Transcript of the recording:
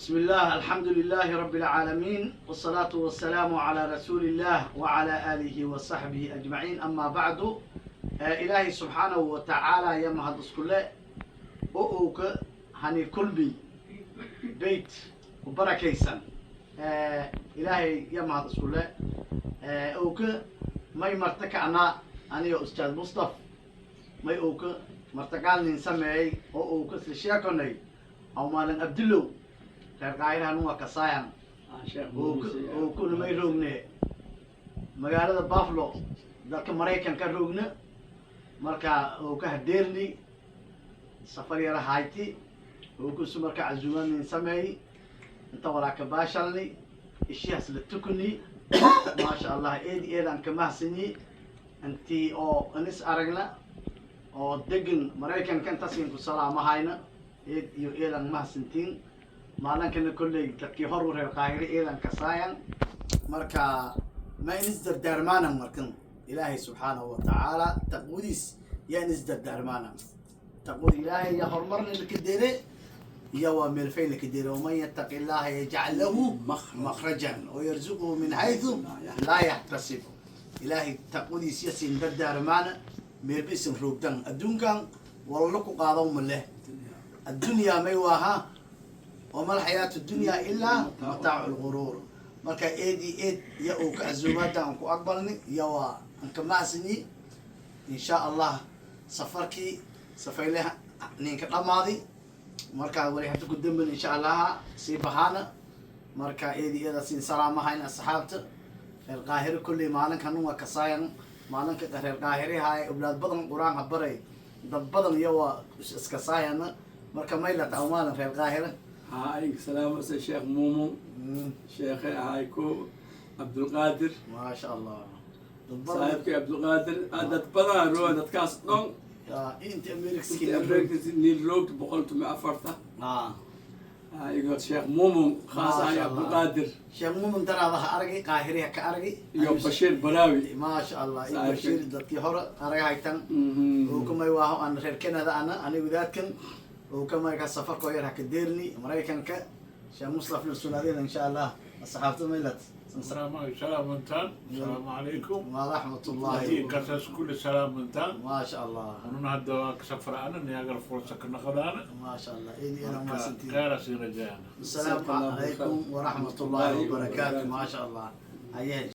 بسم الله، الحمد لله رب العالمين، والصلاة والسلام على رسول الله وعلى آله وصحبه أجمعين، أما بعد. إلهي سبحانه وتعالى ya mahad isku leh oo uu ka hani kulmi beyt u barakaysan. Ilaahay ya mahad isku leh oo ka may marta kacnaa aniga Ustaad Mustaf may uu ka martagaalnin sameeyey oo uu ka sla sheekonay aw maalin Abdullow reer Qaahirahan waa kasaayan oo kuna may roogne magaalada Buffalo, dalka Maraykanka roogna. Marka oo ka hadeerni safar yara hayti oo kusu marka cazuumanin sameeyey inta walaa ka baashalni ishihaas la tukuni. Maasha Allah, eed eedaan ka mahadsanyi intii oo inis aragna oo degan Maraykanka intaasiin ku salaamahayna. Eed iyo eedaan mahadsantiin. Maalinkana kolley dadkii hor u reer Qaahire eedan kasaayan. Marka ma inis dardaarmaanan markan Ilaahay subxaanahu wa tacaala taqwadiis yaa inis dardaarmaanan. Taqwada Ilaahay ya horumarna laka dere iyo waa meelfay laka dere. ومن يتق الله يجعل له مخرجا ويرزقه من حيث لا يحتسب. Ilaahay taqwadiis yasin dardaarmaana. Meelba isin roogdan adduunkan wallo ku qaado ma leh. Addunya may waaha وما الحياة الدنيا إلا متاع الغرور. Marka eed iyo eed ya uu ka casuumaada aan ku aqbalni iyo waa aan ka mahadsanyi. Insha Allah safarkii safayle ninka dhamaaday marka wali hada ku damban insha Allah sii bahaana. Marka eed iyo eeda siin salaamahayn asxaabta reer Qaahire. Kolley maalinkan waa kasaayan maalinka reer Qaahire haay awlaad badan Qur-aanka baray dad badan iyo waa iskasaayana. Marka maylata maalin reer Qaahire. Haa, inka salaamase Sheekh Muumun, sheekhe ahay ko Cabdulqaadir. Maasha Allah, dad badan. Saaxiibkay Cabdulqaadir. Dad badan roa dadkaas dhan. Inta America. Inta America niil roogta 114-ta igo Sheekh Muumun khaas ahay. Maasha Allah. Cabdulqaadir. Sheekh Muumin daraadaha aragay, Qaahiriha ka aragay. Iyo Bashiir Baraawi. Maasha Allah, iyo Saaxiibkay. Bashiir dadkii hore aragahaytan oo kamay waaho aan reer Canada ana anigu daadkan oo kamay ka safarkoo yar ha ka deerni Maraykanka. Sheekh Mustaf sunaadina insha Allah. Asxaabta maylat. السلام سلامتان، السلام عليكم. ورحمة الله. قصص كل سلامتان. ما شاء الله. ونحن هذا سفر أنا نياجر فرصة كنا قدانا. ما شاء الله، إيدي أنا ما سنتين. خير سيرجعنا. السلام عليكم ورحمة الله وبركاته. ما شاء الله، هيا.